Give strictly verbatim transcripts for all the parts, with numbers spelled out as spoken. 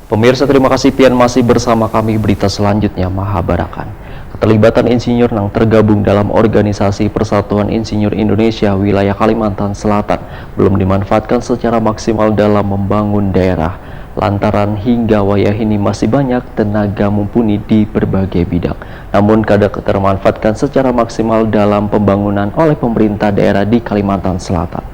Pemirsa, terima kasih pian masih bersama kami. Berita selanjutnya, Mahabarakan. Keterlibatan insinyur nang tergabung dalam organisasi Persatuan Insinyur Indonesia wilayah Kalimantan Selatan belum dimanfaatkan secara maksimal dalam membangun daerah. Lantaran hingga wayah ini masih banyak tenaga mumpuni di berbagai bidang, namun kada termanfaatkan secara maksimal dalam pembangunan oleh pemerintah daerah di Kalimantan Selatan.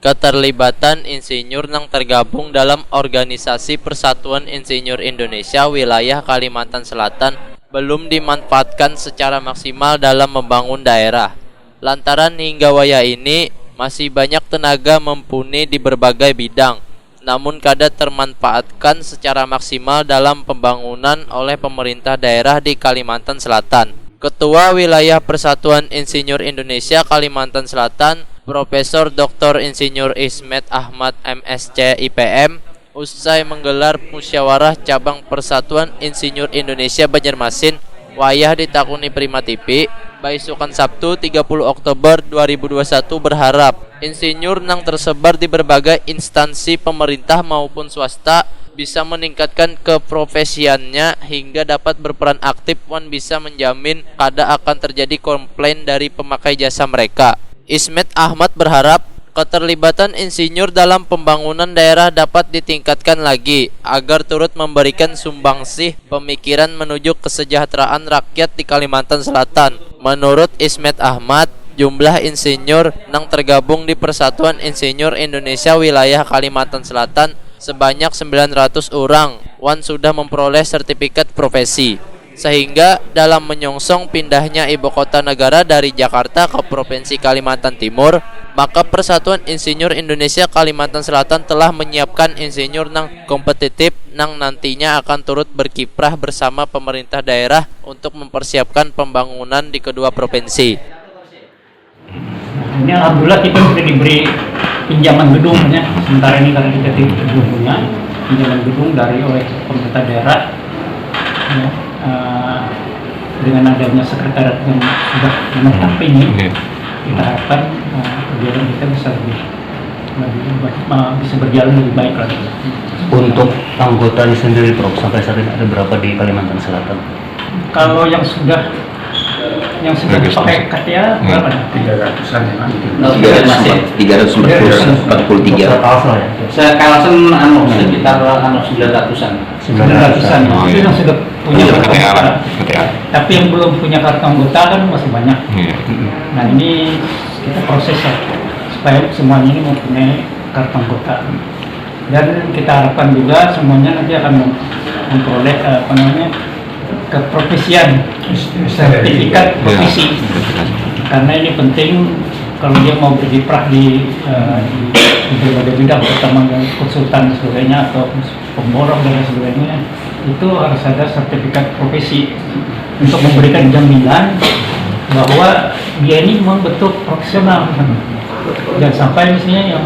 Keterlibatan insinyur nang tergabung dalam organisasi Persatuan Insinyur Indonesia wilayah Kalimantan Selatan belum dimanfaatkan secara maksimal dalam membangun daerah. Lantaran hingga wayah ini, masih banyak tenaga mumpuni di berbagai bidang, namun kada termanfaatkan secara maksimal dalam pembangunan oleh pemerintah daerah di Kalimantan Selatan. Ketua Wilayah Persatuan Insinyur Indonesia Kalimantan Selatan, Profesor Doktor Insinyur Ismet Ahmad, M.Sc., I.P.M., usai menggelar musyawarah cabang Persatuan Insinyur Indonesia Banjarmasin, wayah ditakuni Prima T V, baisukan Sabtu, tiga puluh Oktober dua ribu dua puluh satu, berharap insinyur nang tersebar di berbagai instansi pemerintah maupun swasta bisa meningkatkan keprofesiannya hingga dapat berperan aktif wan bisa menjamin kada akan terjadi komplain dari pemakai jasa mereka. Ismet Ahmad berharap keterlibatan insinyur dalam pembangunan daerah dapat ditingkatkan lagi agar turut memberikan sumbangsih pemikiran menuju kesejahteraan rakyat di Kalimantan Selatan. Menurut Ismet Ahmad, jumlah insinyur nang tergabung di Persatuan Insinyur Indonesia wilayah Kalimantan Selatan sebanyak sembilan ratus urang wan sudah memperoleh sertifikat profesi. Sehingga dalam menyongsong pindahnya ibu kota negara dari Jakarta ke Provinsi Kalimantan Timur, maka Persatuan Insinyur Indonesia Kalimantan Selatan telah menyiapkan insinyur nang kompetitif nang nantinya akan turut berkiprah bersama pemerintah daerah untuk mempersiapkan pembangunan di kedua provinsi. Ini alhamdulillah kita sudah diberi pinjaman gedung ya. Sementara ini karena kita tidak belum punya pinjaman gedung dari oleh pemerintah daerah ya, eh, dengan adanya sekretariat yang sudah menetap ini, kita harapkan eh, kegiatan kita bisa lebih lebih eh, bisa berjalan lebih baik lagi. Untuk anggotanya sendiri, Prof, sampai saat ini ada berapa di Kalimantan Selatan? Kalau yang sudah yang sudah pakai K T A berapa? Tiga ratusan ya kan? Tiga ratus empat puluh tiga. Saya kalasan anu sekitar anu sembilan ratusan. Sembilan ratusan. Itu yang sudah punya kartu anggota. Tapi yang belum punya kartu anggota kan masih banyak. Nah, ini kita proses ya supaya semuanya ini mempunyai kartu anggota. Dan kita harapkan juga semuanya nanti akan memperoleh apa namanya keprofesian, sertifikat profesi. Karena ini penting kalau dia mau berkiprah di, eh, di, di berbagai bidang, terutama konsultan dan sebagainya atau pemborong dan sebagainya, itu harus ada sertifikat profesi untuk memberikan jaminan bahwa dia ini memang betul profesional. Jangan sampai misalnya yang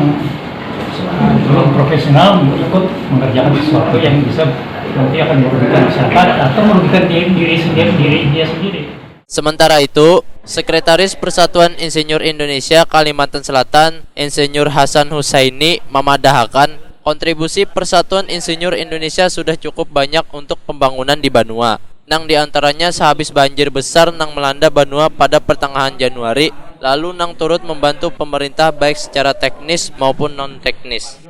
belum profesional ikut mengerjakan sesuatu yang bisa nanti akan merugikan masyarakat atau merugikan diri, diri sendiri, diri dia sendiri. Sementara itu, Sekretaris Persatuan Insinyur Indonesia Kalimantan Selatan, Insinyur Hasan Husaini, mamadahakan kontribusi Persatuan Insinyur Indonesia sudah cukup banyak untuk pembangunan di banua, nang diantaranya sehabis banjir besar nang melanda banua pada pertengahan Januari, lalu nang turut membantu pemerintah baik secara teknis maupun non-teknis.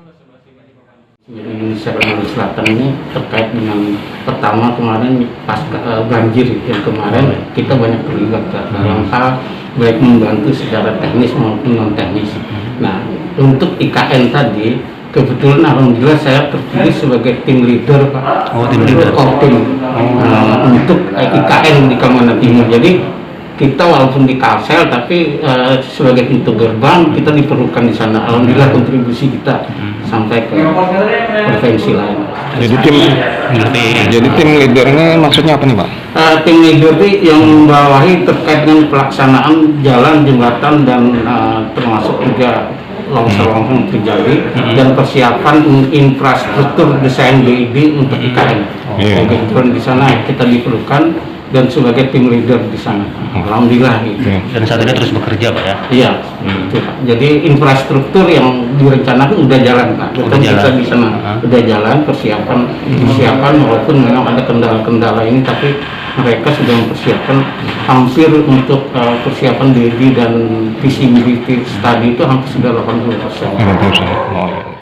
Indonesia Kalimantan Selatan ini terkait dengan pertama kemarin pas eh, banjir yang kemarin kita banyak terlibat Kak, dalam hal baik membantu secara teknis maupun non teknis. Nah, untuk I K N tadi kebetulan alhamdulillah saya terpilih sebagai tim leader Pak. Oh, tim leader. Kortim eh, untuk eh, I K N di Kalimantan Timur. Jadi kita walaupun di Kalsel tapi eh, sebagai pintu gerbang kita diperlukan di sana. Alhamdulillah kontribusi kita sampai ke provinsi lain. Jadi tim jadi tim leader ini maksudnya apa nih Pak? Eh, tim leader itu yang membawahi terkait dengan pelaksanaan jalan, jembatan dan eh, termasuk juga longsor-longsor yang terjadi dan persiapan in- infrastruktur desain B I D untuk I K N. Iya. Dan kebetulan di sana kita diperlukan dan sebagai tim leader di sana. Alhamdulillah gitu. Dan saat ini terus bekerja, Pak, ya? Iya, itu, Pak. Jadi infrastruktur yang direncanakan udah jalan, Pak. Betul, Udah kita jalan. di sana Heeh. udah jalan persiapan, persiapan walaupun memang ada kendala-kendala ini, tapi mereka sudah mempersiapkan hampir untuk eh, persiapan diri dan feasibility study itu hampir sudah delapan puluh persen. Delapan puluh persen. Oh, iya.